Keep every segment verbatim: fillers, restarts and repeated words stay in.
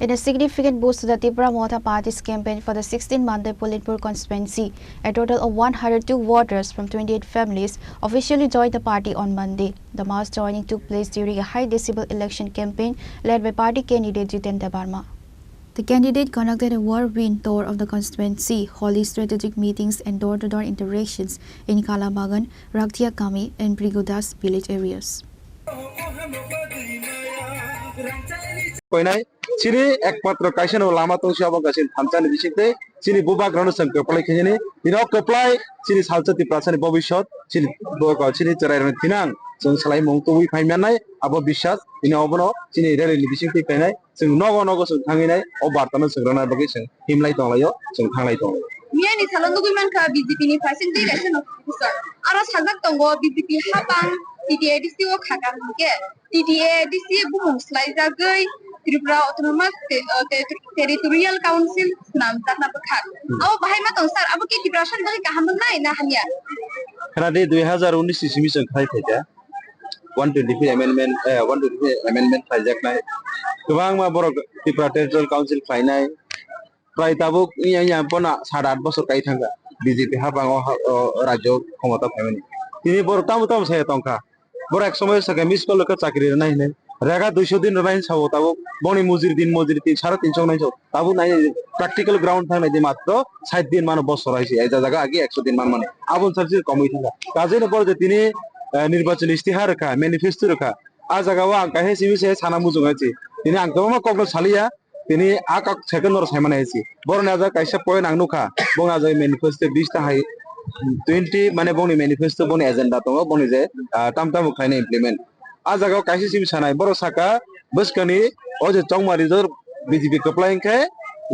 In a significant boost to the Tipra Motha Party's campaign for the sixteen Mandai Pulinpur constituency, a total of one hundred two voters from twenty-eight families officially joined the party on Monday. The mass joining took place during a high decibel election campaign led by party candidate Jiten Debbarma. The candidate conducted a whirlwind tour of the constituency, holding strategic meetings and door-to-door interactions in Kalabagan, Rakthia Kami, and Brigodas village areas. Koinai chini ekmatro kaisa no lama tong si abo kaisa thamsa ni bising tei chini bubagra no chwng kwplai khainani tini o kwplai chini salsa Tiprasa ni bobisot chini bo chini chwrai rok ni thinang chwng salai mung tubui phai mannai abo bisas tini obono chini rally ni bising twi khainai chwng nogo nogo chwng thangwi nai o barta no chwng rwna bagwi chwng himlai tonglaio chwng thanglai tonglaio. Miyani salo nugwi mankha B J P ni president tei kaisa no officer. Aro sajak tongo B J P hapang T T A D C o khaka hwnkhe T T A D C bumung swlaijagwi Tripura Autonomous Te-, uh, Te-, Territorial Council swnamjakna bwkha. Abo bahai ma tong sir, abo khe Tiprasa ni bagwi kaham wngnai na hamya? Khna di dui hazar unis ni simi chwng khai phaikha. One twenty-three amendment, eh, one twenty-three amendment khaijaknai. Kwbangma borok Tripura Territorial Council khlainai. Prai tabuk iya iya pono sat at bosor kai thangkha B J P hapang o ha-, o rajyo khomota phaimani. Tini borok tamo tamo saya tongkha. Borok ek somoy sakha miss call kha chakri rwnai hinwi. Rega duiso din rwnai hinwi sabo tabuk. Bongni mujri din mujri tin sare tinso wnai so. Tabuk nai practical ground thang nai di matro sait din mano bosor hai si. Eja jaga agi ekso din man mani. Aboni sal si komwi thangkha. Kajeno borok je tini, eh, nirbachon istihar rwkha, manifesto rwkha. A jaga o ang kaisa simi se sana mujung hai si. Tini ang kwbangma kokno saliya. Tini a kok second oro saimani hai si. Borok ni ajak kaisa point ang nukha. Bong ajak manifesto bis ta hai twenty mane bongni manifesto bongni agenda tongo bongni je, ah, tam tamo khlaina implement. A jaga o kaisa simi sanai borok saka bwskani o je Chongma resort B J P kwplai hinkhe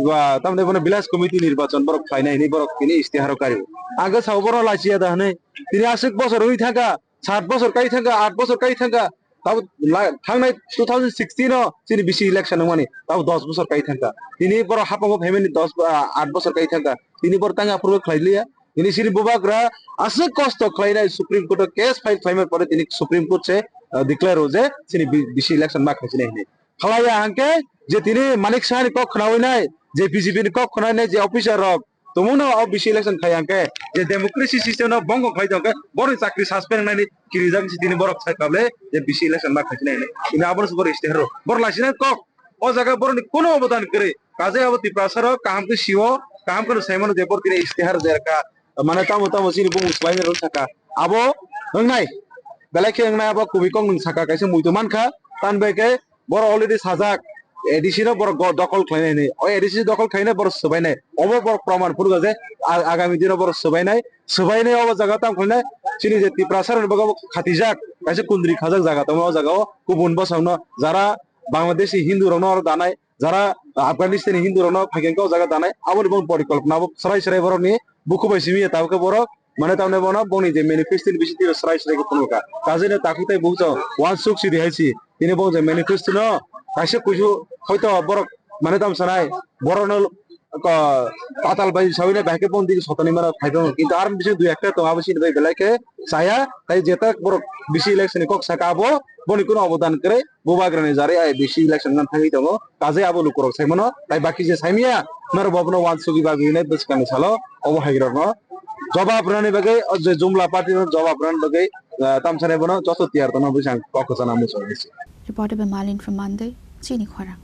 ba tamni bono village committee nirbachon borok khlainai hinwi borok tini istiharo kario. Ang khe sao borok lachiya da hinwi tini aswk bosor wngwi thangkha sat bosor kai thangkha aat bosor kai thangkha. Tabo la-, thangnai two thousand sixteen o chini bisi election wngmani, tabo dos bosor kai thangkha. Tini borok hapango phaimani dos, ah, aat bosor kai thangkha. Tini borok tang aphuru khlai liya. Tini chini bubagra aswk kosto khlainai Supreme Court o case file khlaimani pore tini Supreme Court se, ah, declare o je chini bi-, bisi election ma khaichinai hinwi. Khlaiya hwnkhe je tini Manik Saha ni kok khnaui nai, je B J P ni kok khnaui nai, je officer rok, Tumungno o bisi election khai hwnkhe je democracy system no bongo khlai tongkhe borokni chakri suspend wngnani kirijak si tini borok sai kable je bisi election ma khaichinai hinwi. Tini abono se borok istihar rw. Borok laisina kok o jaga borokni kono obodan kwrwi. Kajai abo Tiprasa rok kaham khe sio, kaham khe saimano je borok tini istihar jerkha. Mane tamo tamo chini bumung swlaina rw saka. Abo wngnai. Belai khe wngnai abo kubui kok nwng saka kaisa muitu mankha. Tan bai khe Borok already sajak, A D C no borok go-, dokol khlainai hinwi. O A D C dokol khlainai borok swbainai. Obo borok proman phurgo je a-, agami dino borok swbainai. Swbainai obo jaga tamo khlainai. Chini je Tiprasa rokni bagwi obo khatijak, kaisa kundri khajak jaga tongo o jaga o. Kubun bwsakno jara Bangladeshi Hindu rokno oro danai, jara Afghanistan Hindu rokno phaikhe o jaga danai. Aboni bo porikolpona abo swrai swrai borokni bukhu bai simi ya tabukhe borok Mane tamni bono bongni je manifesto ni bisingtwi swrai swrai khe phunukha. Kajino takhuk tei bukhuk uansuk sidi hai si. Tini bong je manifesto no kaisa kuisu hoito borok mane tam sanai borok no ko tatal bai sawi nai bahai khe bong dik sotoni mano phai tongo. Kintu ar bising dui ekta tongo abo sini bai belai khe chaya tei jeta borok bisi election ni kok saka abo boni kuno obodan kwrwi. Bubagrani jari ai bisi election nang thangwi tongo. Kajai abo lukurok saimano. Tai baki je saimaya, norok bo abono uansugwi bagwi hinwi bwskangni salo obo haigwrokno jobab rwnani bagwi, o je Jumla party no jobab rwnani bagwi, ah, tamsani bono joto tiyar tongna bwsang kok kwchana muchung hinwi se. Reporter by Malin from Mandai, Chini Khorang.